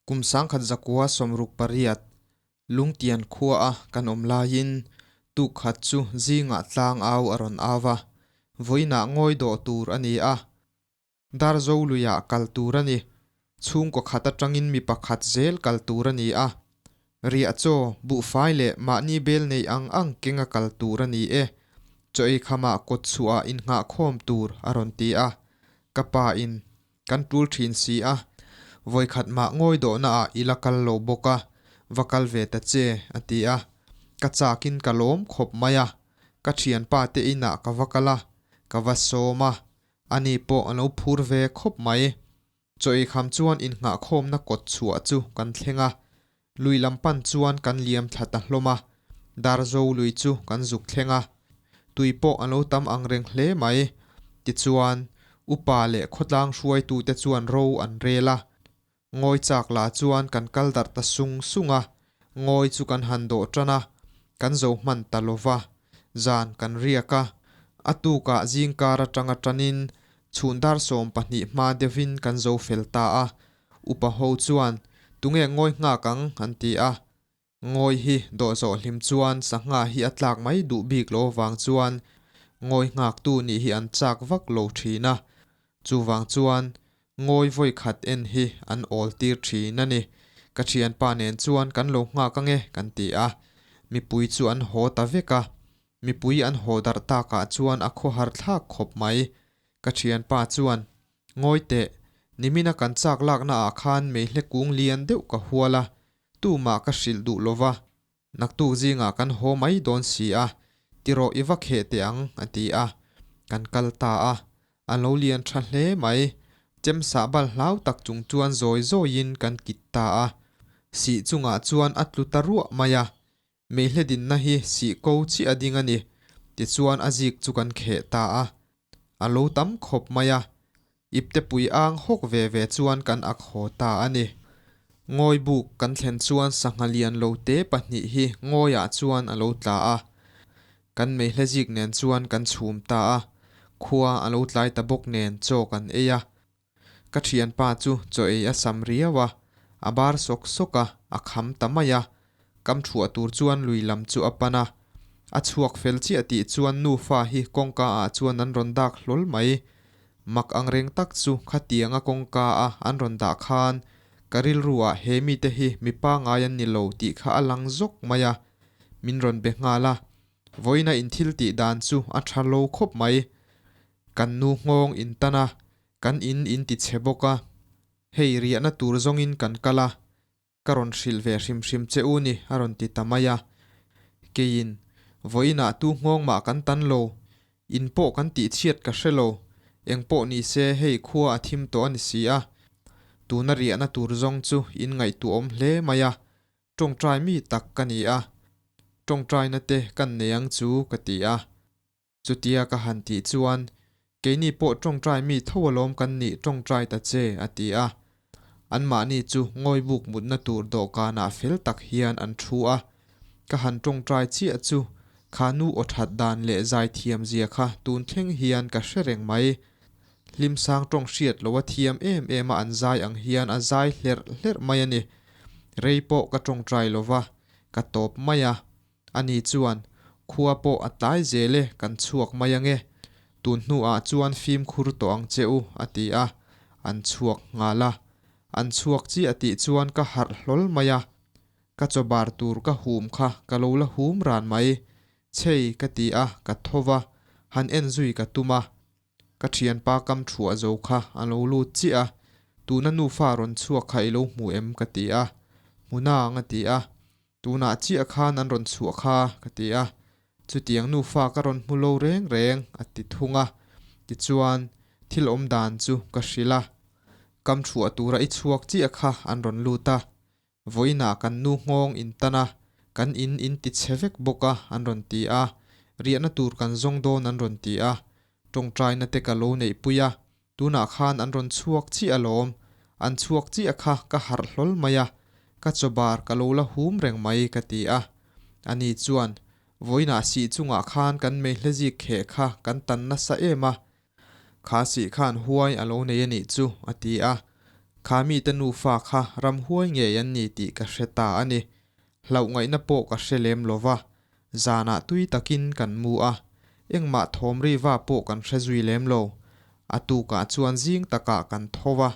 Kum 1968, Lungtian khua a kan awm laiin tuk khat chu zingah tlang au a rawn au va, vawiinah ngawi dawh tur a ni a, Darzo luiah kal tur a ni. Chhungkaw khat atangin mi pakhat zel kal tur a ni a, riah chaw, buhfai leh mahni bel nei ang ang kenga kal tur a ni e, chaw ei khamah kawt chhuah innghahkhawm tur a rawn ti a, ka pa in Kan tul thin si a, vawikhat mah ngawi dawhna ah i la kal lo bawk a, va kal ve ta che, a ti a. Ka chakin ka lawm khawp mai a, ka thianpa te inah ka va kal a, ka va sawm a, ani pawh a lo phur ve khawp mai. Chaw eikham chuan innghahkhawmna kawt chhuah chu kan thleng a, lui lam pan chuan kan liam thla ta hlawm a, Darzo lui chu kan zuk thleng a, tui pawh a lo tam ang reng hle mai. Tichuan, upa leh khawtlang hruaitute chuan ro an rel a, ngawi chak lah chuan kan kal darh ta sung sung a, ngawi chu kan han dawh tan a, kan zo hman ta lo va, zan kan riak a, a tukah zingkar atanga tanin chhun dar 12 hma deuhin kan zo fel ta a, Upa ho chuan, Tunge ngawi nghak ang? an ti a. Ngawi hi dawh zawh hlim chuan sangha hi a tlak mai duh bik lo vang chuan ngawi nghaktu nih hi an chak vak lo thin a. Chuvang chuan ngawi vawi khat en hi an awl tir thin a ni. Ka thianpa nen chuan kan lo nghak ange kan ti a. Mipui chu an haw ta vek a. Mipui an haw darh takah chuan a khawhar thlak khawp mai. Ka thianpa chuan, Ngawi teh, nimina kan chak lakna ah khan meihle kung lian deuh ka hual a, tumah ka hrilh duh lo va, naktuk zingah kan haw mai dawn si a, tirawh i va kheh teh ang, a ti a. Kan kal ta a, a lo lian tha hle mai. Chem sah bal hlau tak chung chuan zawi zawiin kan kit ta a. Sih chungah chuan a tlu ta ruah mai a, Meihle dinna hi sih ko chiah a ding a ni, tichuan a zik chu kan kheh ta a. A lo tam khawp mai a, ipte pui ang hawk ve ve chuan kan ak haw ta a ni. Ngawi buk kan thlen chuan sangha lian lo te pahnih hi ngawiah chuan a lo tla a. Kan meihle zik nen chuan kan chhum ta a, khua a lo tlai ta bawk nen chaw kan ei a. Ka thianpa chu chaw ei a sam riau a, a bar sawk sawk a, a kham ta mai a. Kam thuah tur chuan lui lam chu a pan a. A chhuak fel chiah tih chuan nufa hi kawngka ah chuan an rawn dak hlawl mai. Mak ang reng tak chu khatianga kawngka a an rawn dah khan ka rilru ah he mite hi mi pangai an ni lo tih kha a lang zawk mai a. Min rawn be nghal a. Vawiina in thil tih dan chu a tha lo khawp mai. Kan nu nghawng in tan a, kan in in ti chhe bawk a. Hei riahna tur zawngin kan kal a, ka rawn hrilh ve hrim hrim che u ni a rawn ti ta mai a. Keiin, Vawiinah tu nghawng mah kan tan lo, in pawh kan tih chhiat ka hre lo, eng pawh ni se hei khua a thim tawh a ni si a. Tuna riahna tur zawng chu in ngaihtuahawm hle mai a, tawngtai mi tak ka ni a, tawngtaina te kan nei ang chu ka ti a. Chutia ka han tih chuan, Keini pawh tawngtai mi tho alawm kan nih tawngtai ta che, a ti a. Anmahni chu ngawibuk mutna tur dawhkanah fel tak hian an thu a. Ka han tawngtai chiah chu kha nu aw that dan leh zaithiam zia kha tun thleng hian ka hre reng mai. Hlimsang tawng hriat lo a thiam em em a an zai ang hian a zai hlerh hlerh mai a ni. Rei pawh ka tawngtai lova, ka tawp mai a. Ani chuan, Khua pawh a tlai zel e, kan chhuak mai ange. Tun hnuah chuan fimkhur tawh ang che u, a ti a. An chhuak nghal a. An chhuak chiah tih chuan ka harh hlawl mai a. Ka chaw bar tur ka hum kha ka lo la hum ran mai. Chhei, ka ti a, ka tho va, han en zui ka tum a. Ka thianpa kam thuah zo kha a lo lut chiah a, tuna nufa rawn chhuak kha i lo hmu em? ka ti a. Hmunang a ti a. Tunah chiah khan an rawn chhuah kha, ka ti a. Chutiang nufa ka rawn hmu lo reng reng, a ti thung a. Tichuan, thil awm dan chu ka hrilh a. Kam thuah tura i chhuak chiah kha an rawn lut a. Vawiinah kan nu nghawng in tan a, kan in in ti chhe vek bawk a, an rawn ti a. Riahna tur kan zawng dawn an rawn ti a. Tawngtaina te ka lo neihpui a, Tunah khan an rawn chhuak chiah alawm, an chhuak chiah kha ka harh hlawl mai a, ka chaw bar ka lo la hum reng mai ka ti a. Ani chuan, Vawiinah sih chungah khan kan meihle zik kheh kha kan tan nasa em a, kha sih khan huai a lo nei a nih chu a ti a. Kha mite nufa kha ramhuai ngei an ni tih ka hre ta a ni. Hlauh ngaihna pawh ka hre lem lo va, zanah tui takin kan mu a, engmah thawm ri va pawh kan hre zui lem lo. A tukah chuan zing takah kan tho va,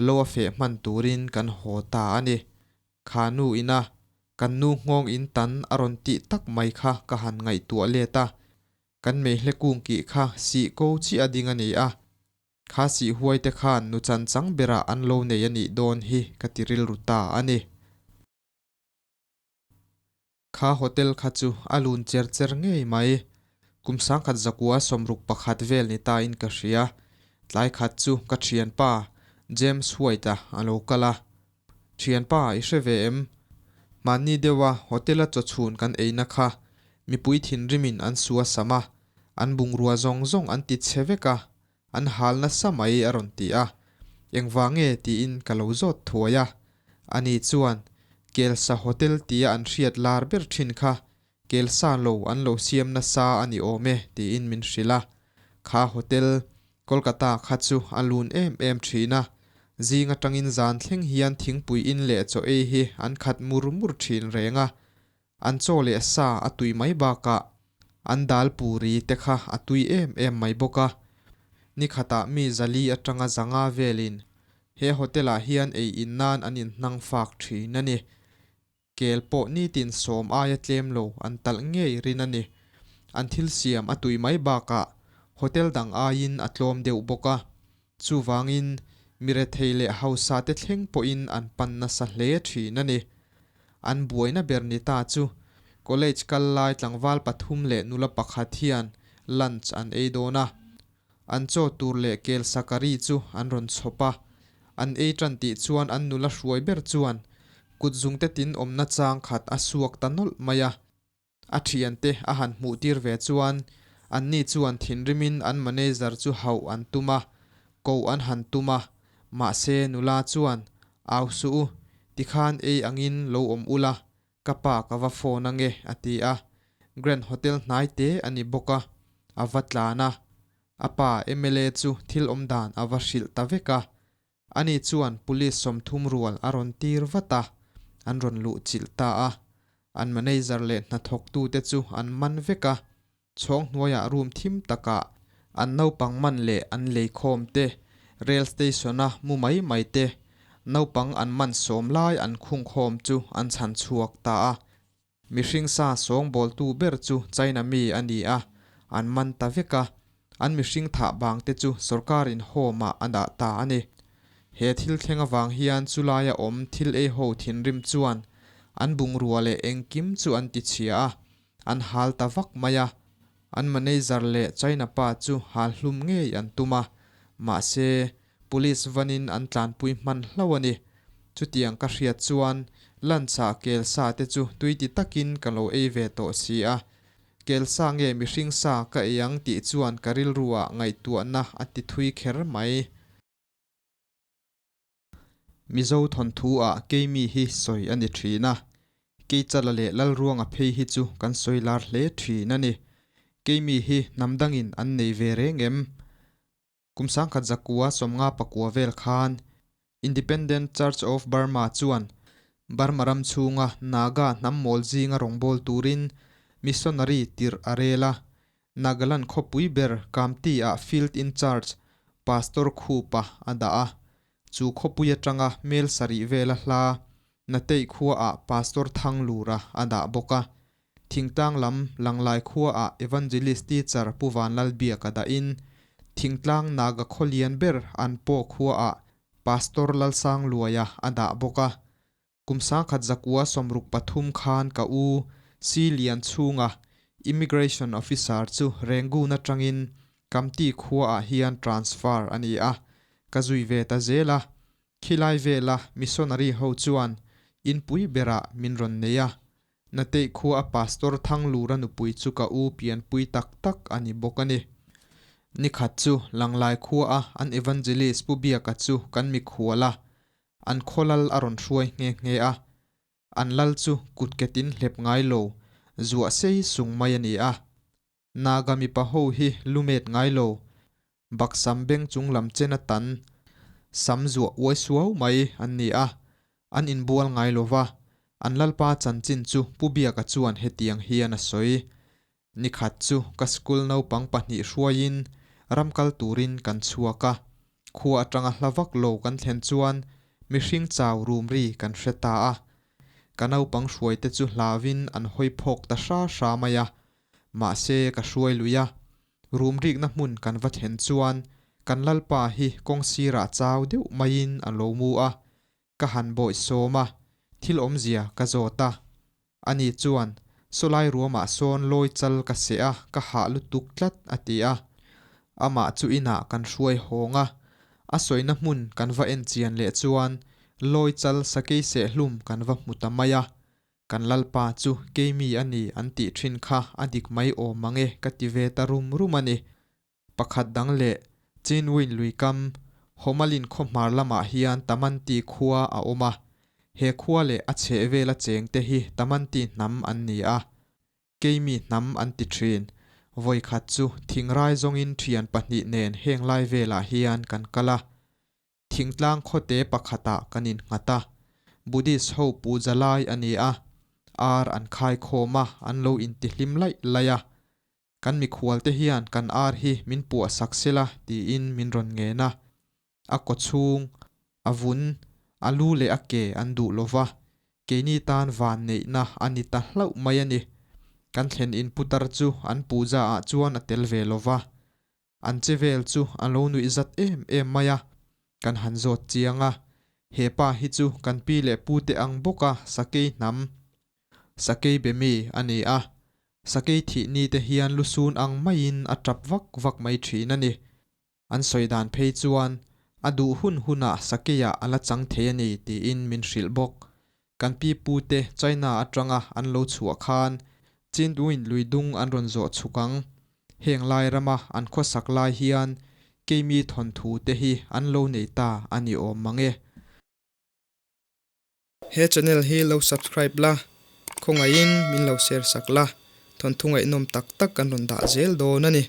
lo a feh hman turin kan haw ta a ni. Kha nu ina kan nu nghawng in tan a rawn tih tak mai kha ka han ngaihtuah let a, kan meihle kung kih kha sih ko chiah a ding a ni a, Kha sihhuai te khan nu chan chang berah an lo nei a nih dawn hi ka ti rilru ta a ni. Kha hotel kha chu a lun cher cher ngei mai. Kum sangkhat zakua 61 vel ni ta in ka hria. Tlai khat chu ka thianpa James White-a a lo kal a. Thianpa i hre ve em? Mahni deuha hotel-a chawchhun kan eina kha mipui thinrimin an sua sam a, an bungrua zawng zawng an ti chhe vek a, an hal nasa mai a rawn ti a. Engvang nge tiin ka lo zawt thuai a. Ani chuan Kelsa Hotel tia an hriat lar ber thin kha Kelsa lo an lo siam nasa a ni awm e tiin min hrilh a. Kha hotel Kolkata kha chu a lun em em thin a, zing atangin zan thleng hian thingpui in leh chaw ei hi an khat mur mur thin reng a. An chaw leh sa a tui mai bakah an dal puri te kha a tui em em mai bawk a. Ni khatah mi zali atanga zanga velin he hotel ah hian ei in nan an inhnang fak thin a ni. Kel pawh nitin sawm aia tlem lo an talh ngei rin a ni. An thil siam a tui mai bakah hotel dang aiin a tlawm deuh bawk a. Chuvangin mi rethei leh hausa te thleng pawhin an pan nasa hle thin a ni. An buaina ber ni ta chu college kal lai tlangval pathum leh nula pakhat hian lunch an ei dawn a. An chaw tur leh kel sakari chu an rawn chhawp a, an ei tan tih chuan an nula hruai ber chuan kut zungte tin awmna chang khat a suak ta nawlh mai a. A thiante a han hmuh tir ve chuan anni chuan thinrimin an manager chu hauh an tum a, ko an han tum a, mahse nula chuan, Au suh u, tikhan ei angin lo awm ula, Ka pa ka va phone ange a ti a, Grand Hotel hnai te a ni bawk a, a va tlan a. A pa mla chu thil awm dan a va hrilh ta vek a. Ani chuan police 30 rual a rawn tir vat a, an rawn luh chilh ta a. An manager leh hnathawktute chu an man vek a, chhawng hnuaiah room thim takah an naupang man leh an leikhawm te, rail station-a mu mai mai te, naupang an man sawm lai an khungkhawm chu an chhan chhuak ta a. Mihring sa sawngbawltu ber chu China mi a ni a, an man ta vek a, an mihring thah bang te chu sorkarin home-ah a dah ta a ni. He thil thleng avang hian chulaia awm thil ei ho thinrim chuan an bungrua leh engkim chu an tichhia a, An hal ta vak mai a, an manager leh China pa chu hal hlum ngei an tum a, mahse police vanin an tlanpui hman hlauh a ni. Chutiang ka hriat chuan lunch-ah kelsa te chu tui ti takin ka lo ei ve tawh si a, kelsa nge mihring sa ka ei ang tih chuan ka rilruah ngaihtuahna a ti thui kher mai. Mizo thawnthu ah Keimi hi sawi a ni thin a, Keichala leh Lalruanga phei hi chu kan sawi lar hle thin a ni. Keimi hi hnam dangin an nei ve reng em? Kum 1959 vel khan Independent Church of Burma chuan Burma ram chhunga Naga hnam mawl zinga rawngbâwl turin missionary tirh a rel a, Nagaland khawpui ber Kamti-ah Field in Charge Pastor Khupa a dah a, chu khawpui atanga mel sarih vela hla Natei khuaah Pastor Thanglura a dah bawk a. Thingtlang lam Langlai khuaah Evangelist Teacher Pu Vanlalbiak a dahin Thingtlang Naga khawlian ber Anpaw khuaah Pastor Lalsangluaia a dah bawk a. Kum 1963 khan ka u Si Lian chhunga Immigration Officer chu Rangoon atangin Kamti khuaah hian transfer a ni a, ka zui ve ta zel a. Khilai vela missionary ho chuan inpui berah min rawn nei a. Nateih khua a Pastor Thanglura nupui chu ka u pianpui tak tak a ni bawk a ni. Nikhat chu Langlai khua a an Evangelist Pu Biaka chu kan mikhual a, An khaw lal a rawn hruai nghe nghe a, an lal chu kut ketin hlep ngai lo, zuah sei sung mai a ni a. Naga mipa ho hi lumet ngai lo, baksam beng chung lam chen a tan. Sam zuah uai suau mai an ni a, an inbual ngai lo va, an lalpa chanchin chu Pu Biaka chuan hetiang hian a sawi. Nikhat chu ka school naupang pahnih hruaiin ram kal turin kan chhuak a, khua atanga hla vak lo kan thlen chuan mihring chau rum ri kan hre ta a. Ka naupang hruaite chu hlauin an hawi phawk ta hra hra mai a, mahse ka hruai lui a, rum rikna hmun kan va thlen chuan kan lalpa hi kawng sirah chau deuh maiin a lo mu a, ka han bawih sawm a, thil awmzia ka zawt a. Ani chuan, Sawlai ruamah sawn lawi chal ka seh a, ka hah lutuk tlat, a ti a. Amah chu inah kan hruai hawng a. A sawina hmun kan va en chian leh chuan lawi chal sakei seh hlum kan va hmu ta mai a. Kan lalpa chu keimi a ni an tih thin kha a dik mai awm mang e ka ti ve ta rum rum a ni. Pakhat dang leh Chinwin luikam, Homalin khaw hmar lamah hian Tamanti khua a awm a. He khua leh a chhehvela chengte hi Tamanti hnam an ni a. Keimi hnam an ti thin. Vawikhat chu thingrai zawngin thian pahnih nen heng lai velah hian kan kal a. Thingtlang khawte pakhatah kan innghat a, Buddhist ho puja lai a ni a, ar an khai khawm a, an lo intihlim laih laih a. Kan mikhualte hian kan ar hi min puah sak sela tiin min rawn ngen a. A kawchhung, a vun, a lu leh a ke an duh lo va, keini tan van neihna a ni ta hlauh mai a ni. Kan thlen in putar chu an puja ah chuan a tel ve lo va, An che vel chu a lo nuih zat em em mai a, kan han zawt chiang a, he pa hi chu kan pi leh pu te ang bawk a sakei hnam, sakei be mi a ni a, sakei thih ni te hian lusun ang maiin a tap vak vak mai thin a ni. An sawi dan phei chuan a duh hun hunah sakeiah a la chang thei a ni tiin min hrilh bawk. Kan pi pu te China atanga an lo chhuah khan Chinduin lui dung an rawn zawh chhuk ang. Heng lai rama an khawsak lai hian keimi thawnthu te hi an lo nei ta a ni awm mang e. He channel hi lo subscribe la, khawngaihin min lo share sak la, thawnthu ngaihnawm tak tak kan rawn dah zel dawn a ni.